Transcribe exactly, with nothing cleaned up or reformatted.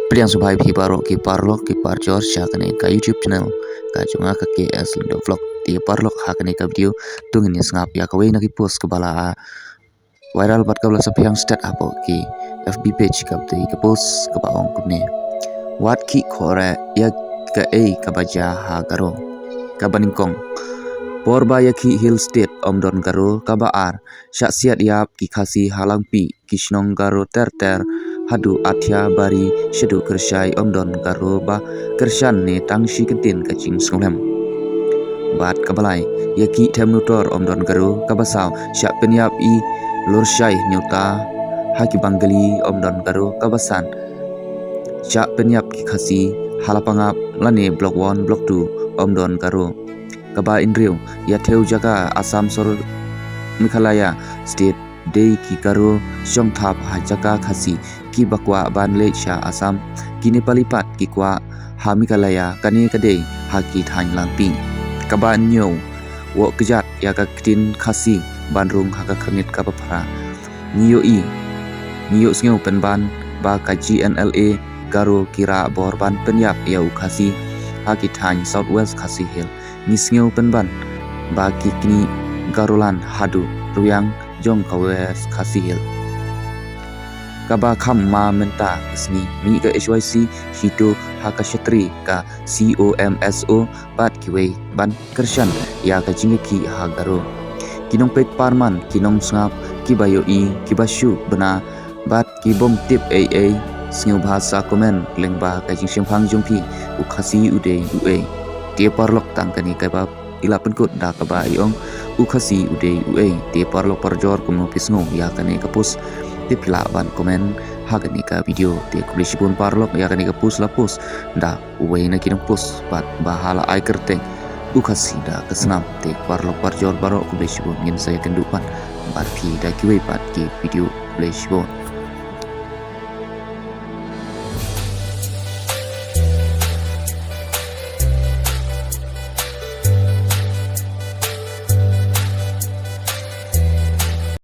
Pdiang sngewbha ïa phi baroh ki paralok ki parjor sha kane ka YouTube channel ka jong nga ka K S Lyngdoh Vlog. Te paralok, ha kane ka video to ngin ïa sngap ïa kawei na ki post kaba la viral bad kaba la saphriang stet hapoh ki F B page, kaba dei ka post kaba ong kumne: Wat khih khohreh ïa kaei kaba jia ha Garo. Kaba nyngkong, por ba ïa khih Hill State ym don Garo. Kaba ar, shah siat ïap ki Khasi ha Langpih, ki shnong Garo ter ter haduh Athia Bari shaduh Kyrshai ym don Garo ba kyrshan ne tang shi kyntien ka jingsngewlem. Bad kaba lai, ïa khih Themnutor ym don Garo. Kaba saw, shah pynïap i Lurshai Hynñiewta ha ki Bangali ym don Garo. Kaba san, shah pynïap ki Khasi ha Lapangap lane Block One, Block Two ym don Garo. Kaba hynriew, ïa thew jaka Assam sor Meghalaya State dei ki Garo shong thap ha jaka Khasi kiba kwah ban leit sha Assam. Ki Nepali pat ki kwah ha Meghalaya, kane ka dei ha ki thaiñ Langpih. Kaba hynñiew, woh kjat ïa ka ktien Khasi ban rung ha ka khyrnit kaba phra. Ngi ïohi, ngi ïohsngew pynban ba ka G N L A Garo ki rah bor ban pynïap ïa u Khasi ha ki thaiñ South West Khasi Hills. Ngi sngew pynban ba ki knieh Garoland haduh rwiang jong ka West Khasi Hills. Kaba kham ma mynta ka sngi, mih ka H Y C HITO ha ka shatri ka COMSO bad kiwei ban kyrshan ïa ka jingïakhih ha Garo. Ki nongpeit parman, ki nongsngap kiba ïohi, kiba shu bna bad ki bym tip ei ei, sngewbha sa comment lyngba ka jingshemphang jong phi, u Khasi u dei uei. Te paralok, tang kane kaba i la pynkut da kaba i ong u Khasi u dei uei. Te paralok parjor, kumno phi sngew ïa kane ka post? Te phi lah ban comment ha kane ka video. Te khublei shibun paralok, ïa kane ka post la post da uwei na ki nongpost pat ba ha la ai kyrteng u Khasi da ka snam. Te paralok parjor baroh, khublei shibun, ngin sa ïakynduh pat bad phi da kiwei pat ki video. Khublei shibun.